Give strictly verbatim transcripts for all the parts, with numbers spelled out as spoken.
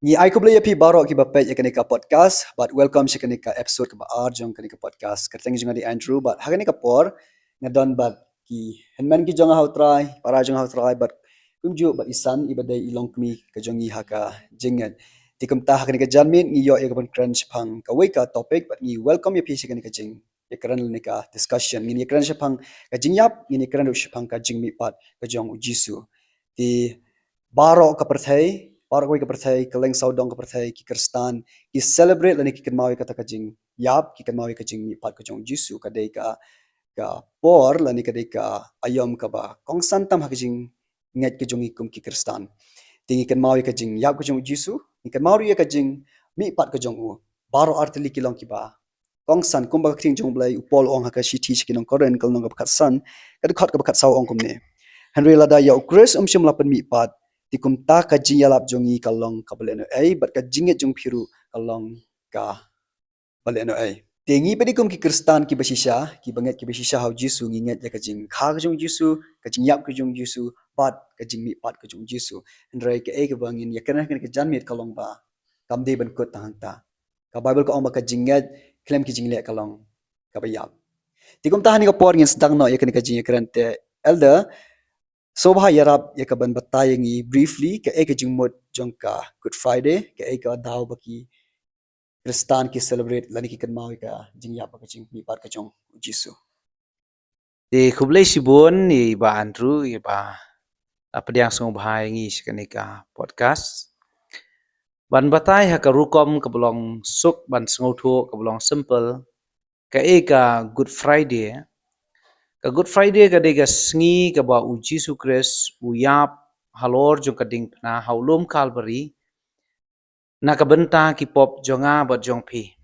Ngi ai khublei ïa phi baroh kiba peit ïa kane ka podcast bad welcome sha kane ka episode kaba ar jong kane ka podcast. Ka kyrteng jong nga dei Andrew bad ha kane ka por nga don bad ki hynmen ki jong nga ha U Trai, para jong nga ha U Trai bad kumjuh bad i San iba dei i longkmie ka jong ngi ha ka jingngeit. Te kumta ha kane ka janmiet ngi ïoh ïa ka ban kren shaphang kawei ka topic bad ngi welcome ïa phi sha kane ka jing ïa kren lane ka discussion. Ngin ïa kren shaphang ka jingïap, ngin ïa kren ruh shaphang ka jingmihpat ka jong U Jisu. Te baroh ka pyrthei, baroh kawei ka pyrthei, ka leng sawdong ka pyrthei, ki Khristan ki celebrate lane ki kynmaw ïa kata ka jingïap, ki kynmaw ïa ka jingmihpat ka jong U Jisu. Ka dei ka ka por lane ka dei ka aïom kaba kongsan tam ha ka jingngeit ka jong ngi kum ki Khristan. Te ngi kynmaw ïa ka jingïap ka jong U Jisu, ngi kynmaw ruh ïa ka jingmihpat ka jong u. Baroh artylli ki long kiba kongsan kumba ka ktien jong U Blei, U Paul u ong ha ka shithi sha ki nong Korinth ka lynnong kaba khatsan, ka dkhot kaba khatsaw u ong kumne: Hynrei lada ïa U Khrist um shym la pynmihpat, te kumta ka jingïalap jong ngi ka long kaba lehnohei bad ka jingngeit jong phi ruh ka long kaba lehnohei. Te ngi pat kum ki Khristan kiba shisha, kiba ngeit kiba shisha ha U Jisu, ngi ngeit ïa ka jingkha ka jong U Jisu, ka jingïap ka jong U Jisu bad ka jingmihpat ka jong U Jisu. Hynrei kaei kaba ngin ïa kren ha kane ka janmiet ka long ba kam dei ban kut tang hangta. Ka Baibl ka ong ba ka jingngeit khlem ki jingleh ka long kaba ïap. Te kumta ha kane ka por ngin sdang noh ïa kane ka jingïakren, te Elder, sngewbha ïarap ïa ka ban batai ïa ngi briefly kaei ka jingmut jong ka Good Friday, kaei ka daw ba ki Khristan ki celebrate lane ki kynmaw ïa ka jingïap bad ka jingmihpat ka jong U Jisu. Te khublei shibun ïa i Bah Andrew, ïa i Bah, la pdiang sngewbha ïa ngi sha kane ka podcast. Ban batai ha ka rukom kaba long suk ban sngewthuh, kaba long simple, kaei ka Good Friday. Ka Good Friday ka dei ka sngi kaba U Jisu Khrist u ïap halor jong ka diengphna ha u lum Kalbari na ka bynta ki pop jong nga bad jong phi.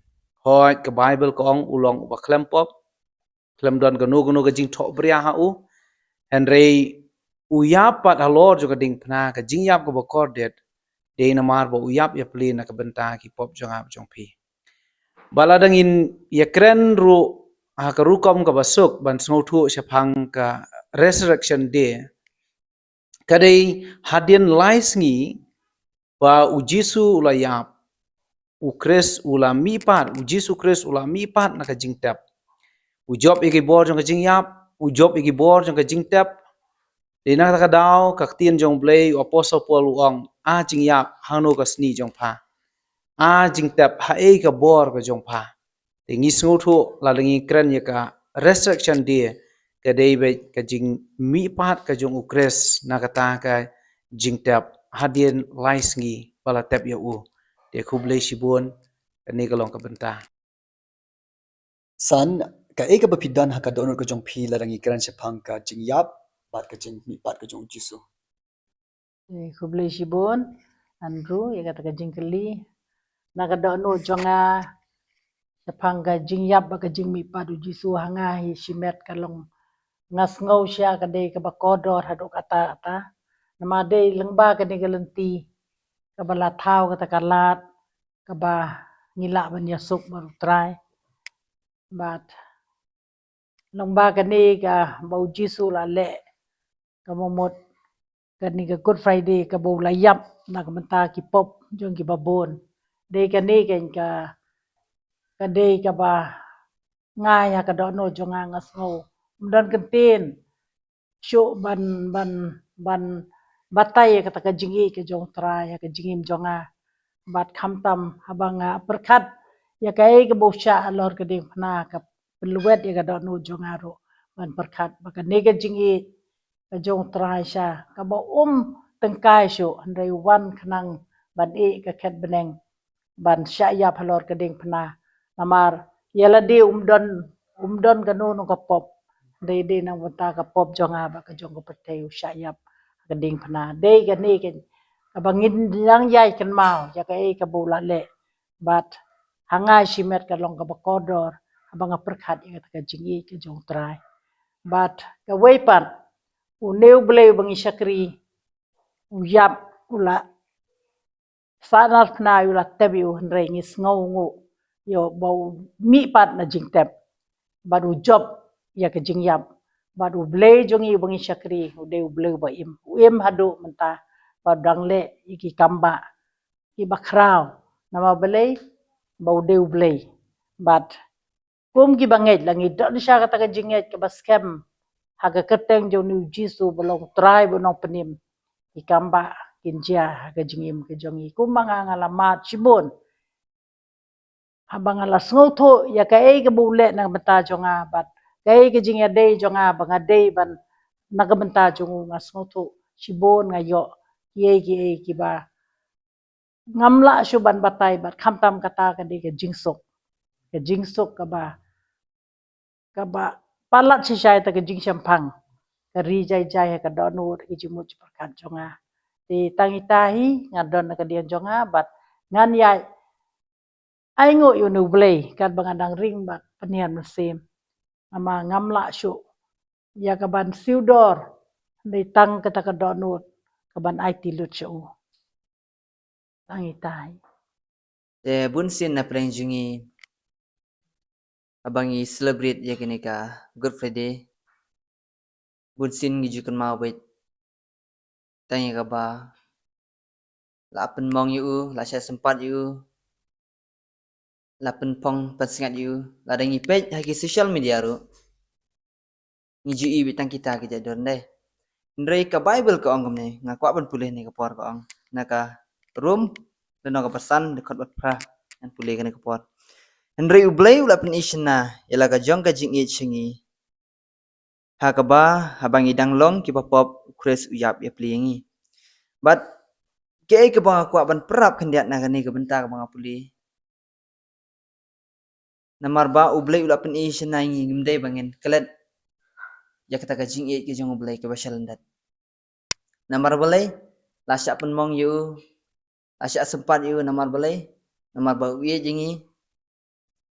Hooid, ka Baibl ka ong u long uba khlem pop, khlem don kano kano ka jingthohbria ha u. Hynrei u ïap pat halor jong ka diengphna, ka jingïap kaba kordit, dei namar ba u ïap ïapli na ka bynta ki pop jong nga bad jong phi. Bad lada ngin ïakren ruh ha ka rukom kaba suk ban sngewthuh shaphang ka Resurrection Day, ka dei hadien lai sngi ba U Jisu u la ïap, U Khrist u la mihpat, U Jisu Khrist u la mihpat na ka jingtep. U jop ïa ki bor jong ka jingïap, u jop ïa ki bor jong ka jingtep. Dei na kata ka daw ka ktien jong U Blei, u Apostol Paul u ong, a jingïap, hangno ka sni jong pha? A jingtep, haei ka bor ka jong pha? Te ngi sngewthuh lada ngi kren ïa ka Resurrection Day, ka dei beit ka jingmihpat ka jong U Khrist na kata ka jingtep hadien lai sngi ba la tep ïa u. Te khublei shibun, kane ka long ka bynta. San, kaei kaba phi don ha ka dohnud ka jong phi lada ngi kren shaphang ka jingïap bad ka jingmihpat ka jong U Jisu? Eh, khublei shibun Andrew ïa kata ka jingkylli. Na ka dohnud jong nga shaphang ka jingïap bad ka jingmihpat U Jisu, ha nga hi shimet ka long, nga sngew shisha ka dei kaba kordor haduh katta katta. Namar dei lyngba kane ka lynti kaba la thaw kata ka lad kaba ngi lah ban ïasuk bad U Trai. Bad lyngba kane kaba U Jisu u la leh, ka mut kane ka Good Friday kaba u la ïap na ka bynta ki pop jong kiba bun. Dei kane ka, ka dei kaba nga ïa ka dohnud jong nga, nga sngew ym don kyntien shuh ban, ban, ban batai ïa kata ka jingïeit ka jong U Trai ha ka jingim jong nga. Bad khamtam haba nga pyrkhat ïa kaei kaba u shah halor ka diengphna, ka pynlwet ïa ka dohnud jong nga ruh ban pyrkhat ba kane ka jingïeit ka jong U Trai shisha kaba um tyngkai shuh, hynrei u wan khnang ban ïeh ka khet bneng, ban shah ïap halor ka diengphna. Namar ïa lade um don, um don kano kano ka pop, dei, dei na ka bynta ka pop jong nga bad ka jong ka pyrthei u shah ïap ha ka diengphna. Dei kane kaba ngin nang ïai kynmaw ïa kaei kaba u la leh. Bad ha nga shimet ka long kaba kordor haba nga pyrkhat ïa kata ka jingïeit ka jong U Trai. Bad kawei pat, une U Blei uba ngi shakri, u ïap, u la sahnarphna, u la tep ïa u, hynrei ngi sngewnguh ïa u ba u mihpat na jingtep bad u jop ïa ka jingïap. Bad U Blei jong ngi uba ngi shakri u dei U Blei uba im, u im haduh mynta, bad u dang leh ïa ki kam ba kiba khraw. Namar balei? Ba u dei u Blei. Bad kum kiba ngeit la ngi don sha kata ka jingngeit kaba skhem ha ka kyrteng jong u Jisu ba long Trai ba nongpynim. Ki kam ba kin jia ha ka jingim ka jong ngi. Kumba nga nga la mad shibun. Haba nga la sngewthuh ïa kaei kaba u leh na ka bynta jong nga bad kaei ka jingïadei jong nga ba nga dei ban na ka bynta jong u, nga sngewthuh shibun, nga ïoh kiei kiei kiba ngam lah shuh ban batai bad khamtam kata ka dei ka jingsuk. Ka jingsuk kaba, kaba palat shisha ïa kata ka jingshemphang. Ka ri jai jai ha ka dohnud, ka jingmut jingpyrkhat jong nga. Te tang ita hi nga don na ka diang jong nga bad ngan ïai ainguh ïa une u Blei katba nga dang ring bad pynhiar mynsiem. Namar ngam lah shuh ïa kaban siew dor, dei tang kata ka dohnud kaban aiti lut sha u. Tang ita hi. Te bun sien na pdeng jong ngi haba ngi celebrate ïa kane ka Good Friday, bun sien ngi ju kynmaw beit tang ïa kaba la pynmong ïa u, la shah sympat ïa u, la pynpong pynsngiat ïa u. Lada ngi peit ha ki social media ruh ngi ju i beit tang kita ki jait dur, ym dei? Hynrei ka Bible ka ong kumne, nga kwah ban pule ha kane ka por, ka ong na ka Rom lynnong kaba san, dkhot ba phra. Ngan pule ha kane ka por. Hynrei U Blei u la pynïashna ïa la ka jong ka jingïeit sha ngi, ha kaba haba ngi dang long kiba pop, U Khrist u ïap ïapli ïa ngi. Bad kaei kaba nga kwah ban pyrshang khyndiat na kane ka bynta kaba nga pule, namar ba U Blei u la pynïashna ïa ngi, ngim dei ba ngin klet ïa kata ka jingïeit ka jong U Blei kaba shalyndet. Namar balei? La shah pynmong ïa u, la shah sympat ïa u. Namar balei? Namar ba u ïeit ïa ngi,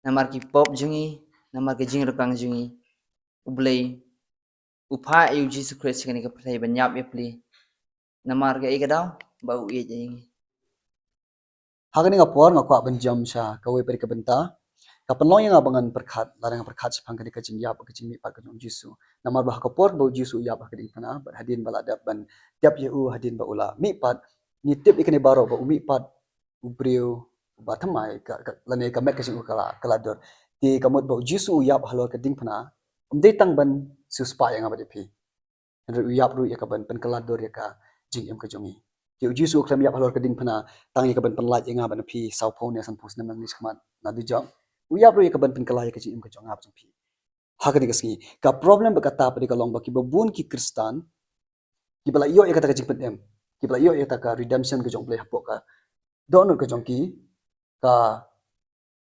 namar ki pop jong ngi, namar ka jingrkang jong ngi, U Blei u phah ïa U Jisu Khrist sha kane ka pyrthei ban ïap ïapli. Namar kaei ka daw? Ba u ïeit ïa ngi. Ha kane ka por nga kwah ban jam sha kawei pat ka bynta ka pynlong ïa nga ba ngan pyrkhat, lada nga pyrkhat shaphang kane ka jingïap, ka jingmihpat ka jong U Jisu. Namar ba ha ka por ba U Jisu u ïap ha ka diengphna bad hadien ba la dep ban tep ïa u, hadien ba u la mihpat, ngi tip ïa kane baroh ba u mihpat u briew uba thymmai, ka, ka, lane ka met ka jong u ka la, ka la dur. Te ka mut ba U Jisu u ïap halor ka diengphna, um dei tang ban siewspah ïa nga bad ïa phi. Hynrei u ïap ruh ïa kaban pynkylla dur ïa ka jingim ka jong ngi. Te U Jisu u khlem ïap halor ka diengphna tang ïa kaban pynlait ïa nga bad ïa phi sawphew ne sanphew snem nangne shakhmat, na dujok. U ïap ruh ïa kaban pynkylla ïa ka jingim ka jong nga bad jong phi. Ha kane ka sngi ka problem ba kata pat ka long ba kiba bun ki Khristan kiba la ïoh ïa kata ka jingpynim, kiba la ïoh ïa kata ka redemption ka jong U Blei hapoh ka dohnud ka jong ki, ka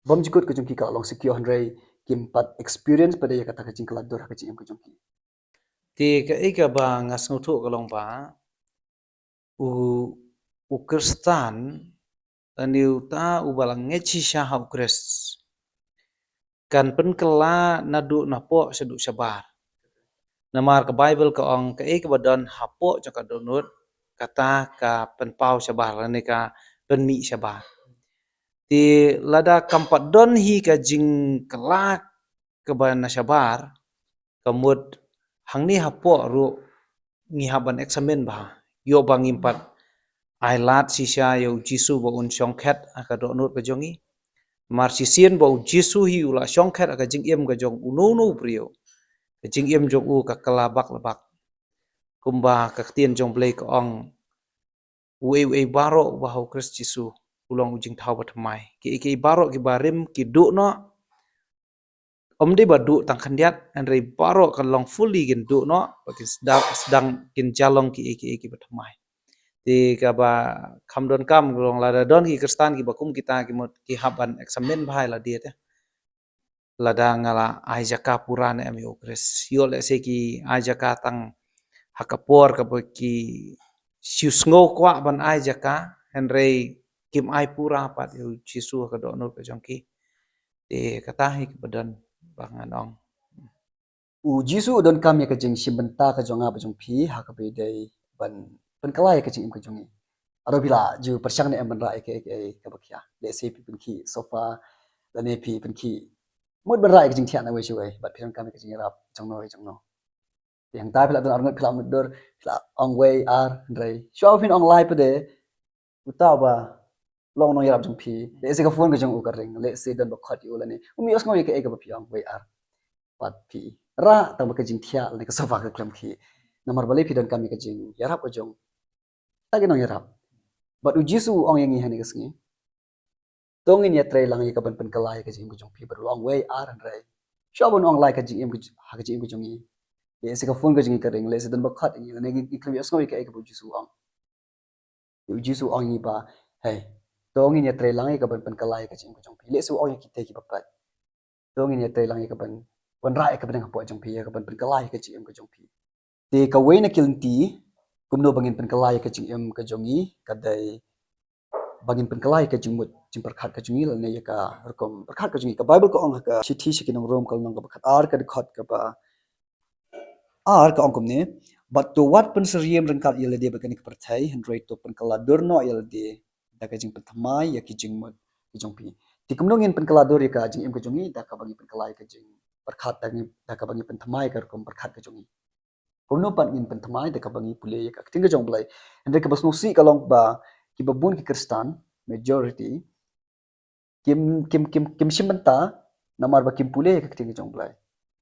bymjukut ka jong ki ka la long secure, hynrei kim pat experience pat ïa kata ka jingkylla dur ha ka jingim ka jong ki. Te kaei kaba nga sngewthuh ka long ba u, u Khristan, lane uta uba la ngeit shisha ha U Khrist, kan pynkylla naduh napoh shaduh shabar. Namar ka Bible ka ong kaei kaba don hapoh jong ka dohnud, kata ka pynpaw shabar lane ka pynmih shabar. Te lada kam pat don hi ka jingkylla kaba na shabar, ka mut hangne hapoh ruh ngi hap ban examine bha, ïoh ba ngim pat ai lad shisha ïa U Jisu ba un shongkhet ha ka dohnud ka jong ngi. Namar shisien ba U Jisu hi u la shongkhet ha ka jingim ka jong uno uno u briew, ka jingim jong u ka kylla bak la bak. Kumba ka ktien jong U Blei ka ong, uei uei baroh uba ha U Khrist Jisu u long u jingthaw ba thymmai. Kiei kiei baroh kiba rim ki duh noh, ym dei ba duh tang khyndiat, hynrei baroh ka long fully kin duh noh, ba kin sdang, sdang kin jia long kiei kiei kiba thymmai. Te kaba kham donkam ka long lada don ki Khristan kiba kum kita ki mut ki hap ban examine bha ïa lade te. Lada nga la ai jaka pura ne em ïa U Khrist. Ïoh lehse ki ai jaka tang ha ka por kaba ki shu sngew kwah ban ai jaka, hynrei kim ai pura pat ïa U Jisu ha ka dohnud ka jong ki. Te kata hi kaba don ba ngan ong. U Jisu u donkam ïa ka jingshim bynta ka jong nga bad jong phi ha kaba ïadei ban pynkylla ïa ka jingim ka jong ngi. Ado phi la ju pyrshang ne em ban rah ïa kaei kaei kaba khia? Lehse phi pynkhih sofa lane phi pynkhih, mut ban rah ïa ka jingthiah na wei sha wei bad phi donkam ïa ka jingïarap jong no jong no. Te hangta phi la don arngut, phi la mutdur, phi la ong wei ar, hynrei shuwa phin ong lai pat de, uta uba long nongïarap jong phi. Lehse ka phone ka jong u ka ring, lehse don ba khot ïa u lane um ïohsngew ïa kaei kaba phi ong, wei ar. Pat phi rah tang ba ka jingthiah lane ka sofa ka khlem khih. Namar balei? Phi donkam ïa ka jingïarap ka jong kita ki nongïarap. Bad u Jisu u ong ïa ngi ha kane ka sngi, to ngin ïatrei lang ïa kaban pynkylla ïa ka jingim ka jong phi. Bad u la ong, wei ar, hynrei shuwa ban ong lai ka jingim ka j-, ha ka jingim ka jong ngi, lehse ka phone ka jong ngi ka ring, lehse don ba khot ïa ngi, lane ngi khlem ïohsngew ïa kaei kaba u Jisu u ong. U Jisu u ong ïa ngi ba, hei, to ngin ïatrei lang ïa kaban pynkylla ïa ka jingim ka jong phi. Lehse u ong ïa kita kiba peit, to ngin ïatrei lang ïa kaban wanrah ïa ka bneng hapoh jong phi, ïa kaban pynkylla ïa ka jingim ka jong phi. Te kawei na ki lynti kumno ba ngin pynkylla ïa ka jingim ka jong ngi, ka dei ba ngin pynkylla ïa ka jingmut jingpyrkhat ka jong ngi, lane ïa ka rukom pyrkhat ka jong ngi. Ka Baibl ka ong ha ka shithi sha ki nong Rom ka lynnong kaba khat ar ka dkhot kaba ar ka ong kumne, bad to wat pynsyriem ryngkat ïa lade bad kane ka pyrthei, hynrei to pynkylla dur noh ïa lade da ka jingpynthymmai ïa ki jingmut ki jong phi. Te kumno ngin pynkylla dur ïa ka jingim ka jong ngi? Da kaba ngi pynkylla ïa ka jingpyrkhat, da ngi, da kaba ngi pynthymmai ïa ka rukom pyrkhat ka jong ngi. Kumno pat ngin pynthymmai? Da kaba ngi pule ïa ka ktien ka jong U Blei. Hynrei kaba sngewsih ka long ba kiba bun ki Khristan, majority, kim, kim, kim, kim shim bynta namar ba kim pule ïa ka ktien ka jong U Blei.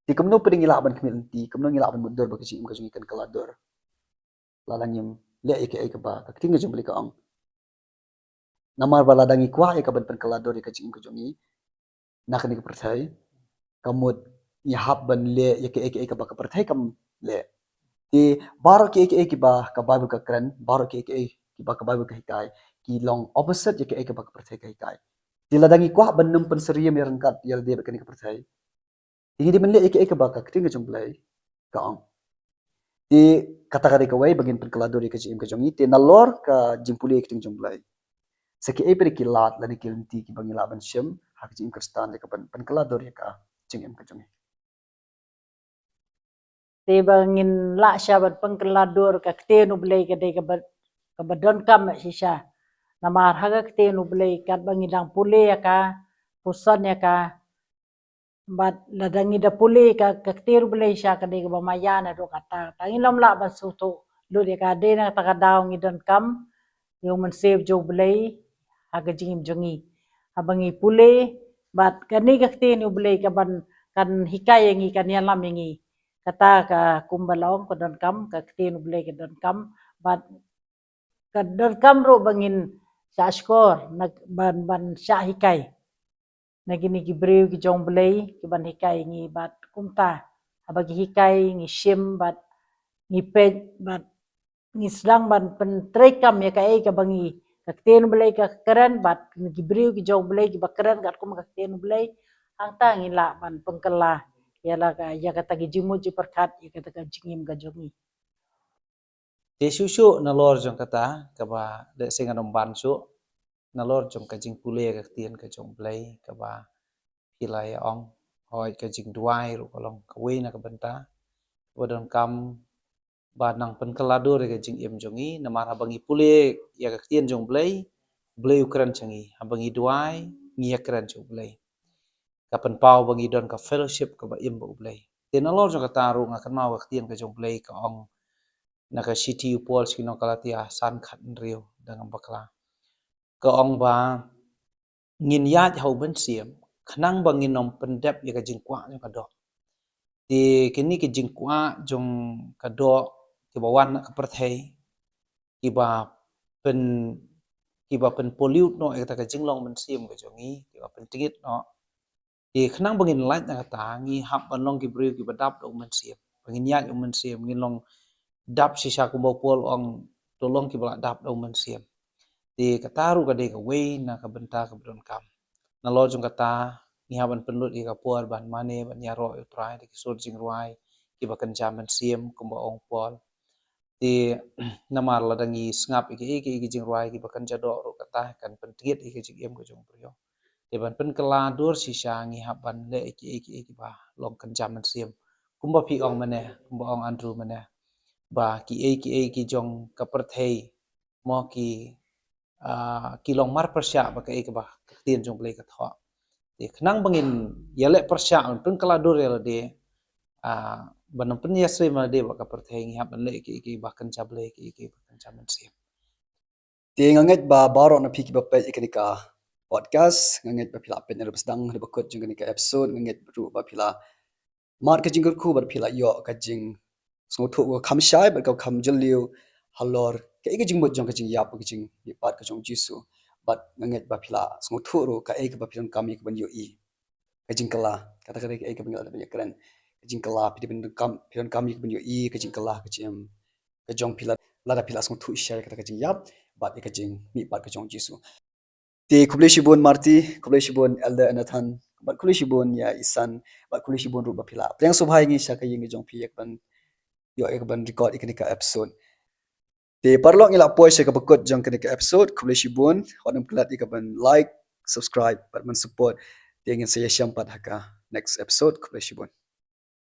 Te kumno pat ngi lah ban khmih lynti, kumno ngi lah ban mutdur ba ka jingim ka jong ngi kan kylla dur lada ngim leh ïa kaei kaba ka ktien ka jong U Blei ka ong? Namar ba lada ngi kwah ïa kaban pynkylla dur ïa ka jingim ka jong ngi na kane ka pyrthei, ka mut ngi hap ban leh ïa kaei kaei kaba ka pyrthei kam leh. Te baroh kiei kiei kiba ka Baibl ka kren, baroh kiei kiei kiba ka Baibl ka hikai, ki long opposite ïa kaei kaba ka pyrthei ka hikai. Te lada ngi kwah ban nym pynsyriem ïa ryngkat ïa lade bad kane ka pyrthei, te ngi dei ban leh ïa kaei kaba ka ktien ka jong U Blei ka ong. Te kata ka dei kawei ba ngin pynkylla dur ïa ka jingim ka jong ngi. Te nalor ka jingpule ïa ka ktien jong U Blei, sa kiei pat ki lad lane ki lynti kiba ngi lah ban shim ha ka jingim Khristan ïa kaban pynkylla dur ïa ka jingim ka jong ngi? Te ba ngin lah shuh ban pynkylla dur, ka ktien U Blei ka dei kaba, kaba donkam shisha. Namar ha ka ktien U Blei katba ngi dang pule ïa ka, puson ïa ka, bad lada ngi da pule ka, ka ktien U Blei shisha ka dei kaba maïan haduh katta. Te ngim lah ban sngewthuh lut ïa ka. Dei na kata ka daw ngi donkam ïa U Mynsiem jong U Blei ha ka jingim jong ngi. Haba ngi pule, bad kane ka ktien U Blei kaban, kan hikai ïa ngi, kan ïalam ïa ngi. Kata ka kumba la ong, ka donkam, ka ktien U Blei ka donkam, bad ka donkam ruh ba ngin shah shkor, na, ban, ban shah hikai na kine ki briew ki jong U Blei kiban hikai ïa ngi. Bad kumta, haba ki hikai, ngi shim, bad ngi peit, bad ngi sdang ban pyntreikam ïa kaei kaba ngi, ka ktien U Blei ka kren, bad kine ki briew ki jong U Blei kiba kren katkum ka ktien U Blei, hangta ngi lah ban pynkylla ïa la ka, ïa kata ki jingmut jingpyrkhat, ïa kata ka jingim ka jong ngi. Te shuh shuh nalor jong kata, kaba lehse ngan ym ban shuh, nalor jong ka jingpule ïa ka ktien ka jong U Blei, kaba phi la ïa ong, hooid ka jingduwai ruh ka long kawei na ka bynta kaba donkam ba nang pynkylla dur ïa ka jingim jong ngi, namar haba ngi pule ïa ka ktien jong U Blei, U Blei u kren sha ngi, haba ngi duwai, ngi ïakren sha U Blei. Ka pynpaw ba ngi don ka fellowship kaba im bad U Blei. Te nalor jong kata ruh nga kynmaw ka ktien ka jong U Blei ka ong na ka shithi u Paul sha ki nong Galatia san khathynriew, da ngam bakla. Ka ong ba ngin ïaid ha U Mynsiem khnang ba ngin ym pyndep ïa ka jingkwah jong ka doh. Te kine ki jingkwah jong ka doh kiba wan na ka pyrthei, kiba pyn, kiba pynpollute noh ïa kata ka jinglong mynsiem ka jong ngi, kiba pyntngit noh. Te khnang ba ngin lait na kata, ngi hap ban long ki briew kiba dap da U Mynsiem. Ba ngin ïaid U Mynsiem, ngin long dap shisha kumba u Paul u ong, to long kiba la dap da U Mynsiem. Te kata ruh ka dei kawei na ka bynta kaba donkam. Nalor jong kata, ngi hap ban pynlut ïa ka por ban mane, ban ïaroh ïa U Trai da ki sur jingrwai kiba kynja mynsiem kumba ong u Paul. Te namar lada ngi sngap ïa kiei kiei ki jingrwai kiba kynja doh ruh, kata kan pyntngit ïa ka jingim ka jong u briew. Te ban pynkylla dur shisha ngi hap ban leh ïa kiei kiei kiba long kynja mynsiem. Kumba phi ong mynne, kumba ong Andrew mynne, ba kiei kiei ki jong ka pyrthei, mo, ki, ah, ki long mar pyrshah bad kaei kaba ka ktien jong U Blei ka thoh. Te khnang ba ngin ïaleh pyrshah, ban pynkylla dur ïa lade, ah, ban ym pynïasyriem ïa lade bad ka pyrthei, ngi hap ban leh kiei kiei ba kynja Blei, kiei kiei ba kynja mynsiem. Te nga ngeit ba baroh na phi kiba peit ïa kane ka podcast, nga ngeit ba phi la peit na ruh ba sdang, na ba kut jong kane ka episode, nga ngeit ruh ba phi la mad ka jingkyrkhu bad phi la ïoh ka jingsngewthuh ka kham shai bad ka kham jylliew halor kaei ka jingmut jong ka jingïap, ka jingmihpat ka jong Jisu. Bad nga ngeit ba phi la sngewthuh ruh kaei kaba phi donkam ïa kaban ïohi. Ka jingkylla, kata ka dei kaei kaba ngi la dep ïakren. Ka jingkylla, phi donkam, phi donkam ïa kaban ïohi ka jingkylla ka jingim ka jong phi lada phi la sngewthuh shai kata ka jingïap bad ïa ka jingmihpat ka jong Jisu. Te khublei shibun Marty, khublei shibun Elder Nathan, bad khublei shibun ïa Isan, bad khublei shibun ruh ba phi la pdiang sngewbha ïa ngi sha ka ïing ka jong phi ïa kaban ïoh, ïa kaban record ïa kane ka episode. Te paralok, ngi la poi sha kaba kut jong kane ka episode. Khublei shibun, wat nym klet ïa kaban like, subscribe bad ban support. Te ngin sa ïashem pat ha ka next episode. Khublei shibun.